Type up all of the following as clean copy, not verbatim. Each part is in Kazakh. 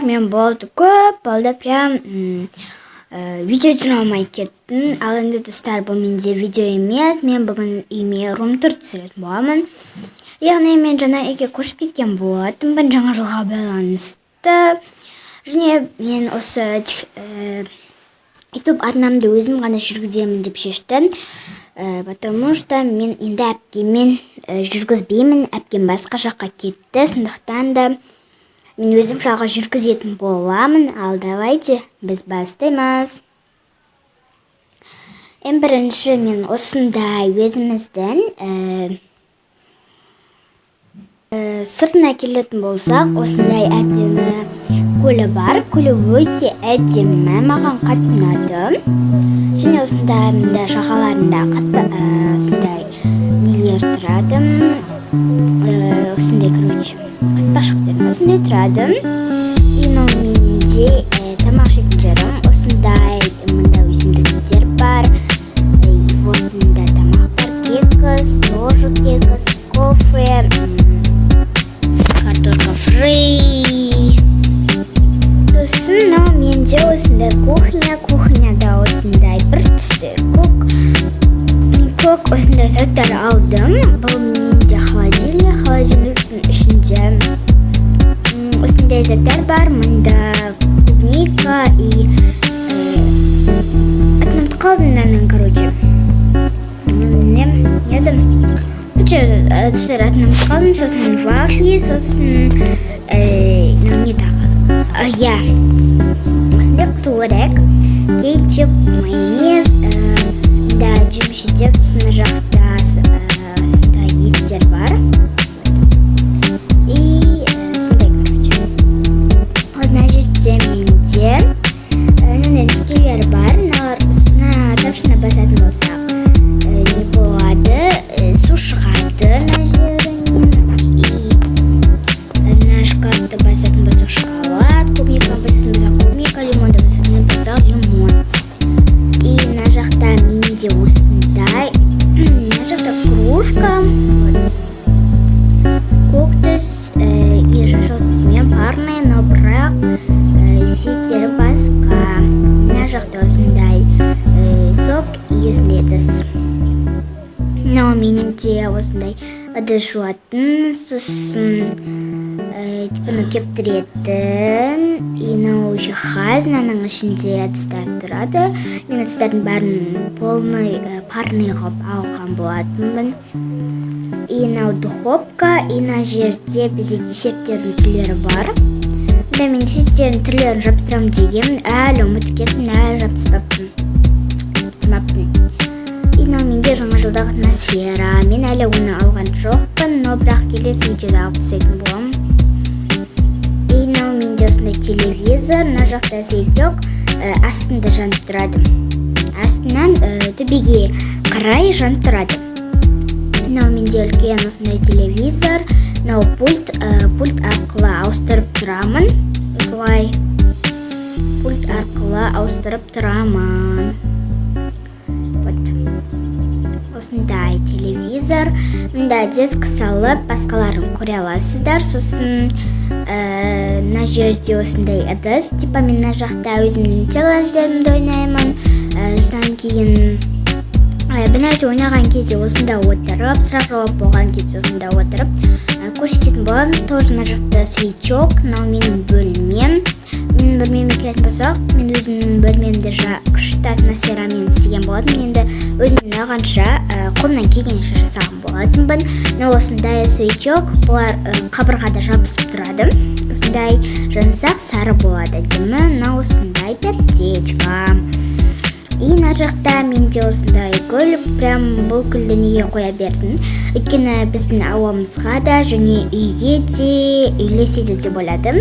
Мен болды, көп болды, прям видео түсіре алмай кеттім. Ал енді, достар, бұл менде видео емес, мен бүгін үйіме рум-тур түсіретін боламын. Яғни мен жаңа үйге көшіп кеткен болатынмын жаңа жылға байланысты. Және мен осы YouTube арнамды өзім ғана жүргіземін деп шештім. Потому что мен енді әпкеммен жүргізбеймін, әпкем басқа жаққа кетті, сондықтан да мен өзім жалғыз жүргізетін боламын. Ал давайте біз бастаймыз. Ең бірінші мен осындай өзіміздің сыртына келетін болсақ, осындай әдемі көлі бар. Көлі өте әдемі, маған қатты ұнады. Және осындай мында жағаларында қатты осындай нелер тұрады. Осындай, короче, қатпашықтар осындай тұрады. И мынау менде тамақ ішетін жерім, осындай мында өсімдіктер бар. И вот мында тамақ бар, кекс, тоже кекс, кофе, картошка фри. Сосын мынау менде осындай кухня. Кухняда осындай бір түсті көк көк осындай заттар алдым. Бұл менде холодильник. Холодильниктің ішінде осындай заттар бар. Мында клубника и атын ұмытып қалдым мынаның, короче, не еді, короче, достар, атын ұмытып қалдым. Сосын вафли, сосын мынау не тағы? Иә, осындай қызыл өрік, кетчуп, майонез, да, жеміс жидек. Сосын мына жақта осындай еттер бар и сондай, короче. Ал мына жерде менде мынандай нүктелер бар. Мыналар, мына тапшыны басатын болсақ, не болады? Су шығады мына жерінен. И мына шоколадты басатын болсақ, шоколад, клубниканы басатын болсақ, клубника, лимонды басатын болсақ, лимон. И мына жақта менде осындай, мына жақта кружка, вот, көк түс и жасыл түсімен парный, но бірақ цветтері басқа. Мына жақта осындай сок и осындай ыдыс. Мынау менде осындай ыдыс жуатын, сосын типа мынау кептіретін и мынау жиһаз. Мынаның ішінде ыдыстар тұрады. Мен ыдыстардың бәрін полный парный қылып алған болатынмын. И мынау духовка. И мына жерде бізде десерттердің түрлері бар. Мында мен десерттердің түрлерін жабыстырамын дегенмін, әлі ұмытып кеттім, әлі жабыстырмаппын, жабыстырмаппын. И мынау менде жаңа жылдық атмосфера. Мен әлі оны алған жоқпын, но бірақ келесі видеода алып тастайтын боламын. И мынау менде осындай телевизор. Мына жақта светок астында жанып тұрады, астынан төбеге қарай жанып тұрады. Мынау менде үлкен осындай телевизор. Мынау пульт, пульт арқылы ауыстырып тұрамын, осылай пульт арқылы ауыстырып тұрамын. Вот осындай телевизор. Мында диск салып, басқаларын көре аласыздар. Сосын мына жерде осындай ыдыс, типа мен мына жақта өзімнің челлендждерімді ойнаймын. Содан кейін бір нәрсе ойнаған кезде осында отырып, сұрақ жауап болған кезде осында отырып көрсететін боламын. Тоже мына жақта светок. Мынау менің бөлмем. Менің бөлмеме келетін болсақ, мен өзімнің бөлмемді күшті атмосферамен істеген болатынмын. Енді өзіме ұнағанша, қолымнан келгенше жасаған болатынмын. Мынау осындай светок. Бұлар қабырғада жабысып тұрады, осындай жансақ, сары болады, әдемі. Мынау осындай пердечка. И мына жақта менде осындай гүл. Прям бұл гүлді неге қоя бердім? Өйткені біздің ауамызға да және үйге де үйлеседі деп ойладым.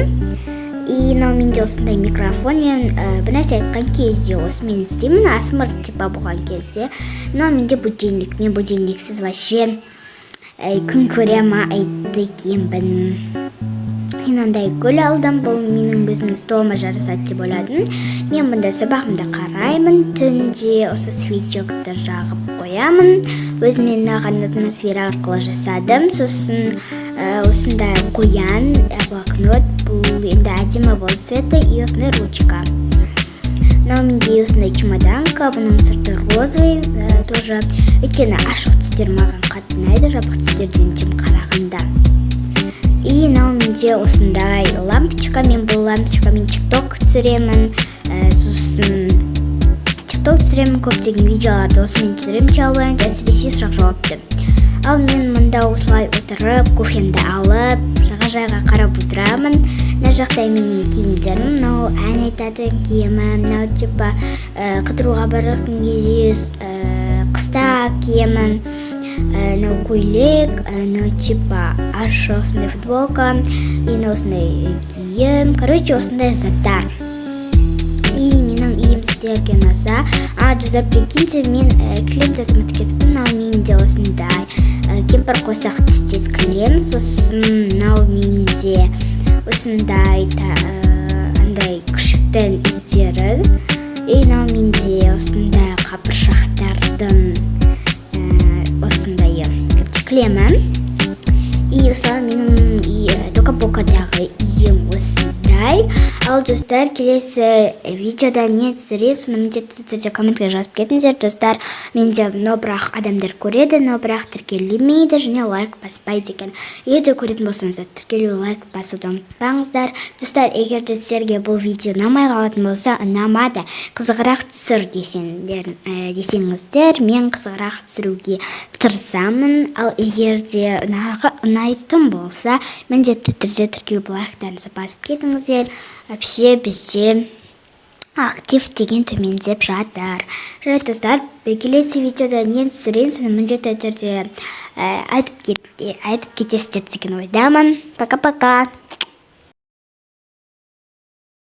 И мынау менде осындай микрофон. Мен бір нәрсе айтқан кезде осымен істеймін, асмр типа болған кезде. Мынау менде будильник. Мен будильниксіз вообще күн көре алмайды екенмін. Мынандай гүл алдым, бұл менің өзімнің столыма жарасады деп ойладым. Мен бұнда сабағымды қараймын түнде, осы светокты жағып қоямын. Өзіме ұнаған атмосфера арқылы жасадым. Сосын осындай қоян, блокнот. Бұл енді әдемі болды цветі. И осындай ручка. Мынау менде осындай чемоданка, бұның сырты розовый тоже, өйткені ашық түстер маған қатты ұнайды жабық түстерден чем қарағанда. И мынау менде осындай лампочка. Мен бұл лампочкамен ТикТок түсіремін, сосын ТикТок түсіремін, көптеген видеоларды осымен түсіремін, челлендж, әсіресе сұрақ жауапты. Ал мен мында осылай отырып, кофемді алып, жағажайға қарап отырамын. Мына жақта менің киімдерім: мынау ән айтатын киімім, мынау типа қыдыруға баратын кезде, қыста киемін, мынау көйлек, мынау типа ашық осындай футболка и мынау осындай киім. Короче, осындай заттар. И менің үйім сіздерге ұнаса... А, достар, прикиньте, мен кілемдерді ұмытып кетіппін. Мынау менде осындай кемпір қосақ түстес кілем. Сосын мынау менде осындай андай күшіктің іздері. И мынау менде осындай қабыршақтардың осындайы, короче, кілемі. И осылай менің Тока Бокадағы үйім осындай. Ал, достар, келесі видеода не түсіреді, соны міндетті түрде комментке жазып кетіңіздер. Достар, менде, но бірақ адамдар көреді, но бірақ тіркелмейді және лайк баспайды екен. Егер де көретін болсаңыздар, тіркелу, лайк басуды ұмытпаңыздар. Достар, егер де сіздерге бұл видео ұнамай қалатын болса, ұнамады, қызығырақ түсір десеңіздер, мен қызығырақ түсіруге тырысамын. Ал егер де ұнайтын болса, міндетті түрде тіркеліп, лайктарыңызды басып кетіңіздер. Вообще бізде актив деген төмендеп жатыр. Жарайды, достар, келесі видеода не түсірейін, соны міндетті түрде айтып кетесіздер деген ойдамын. Пока пока.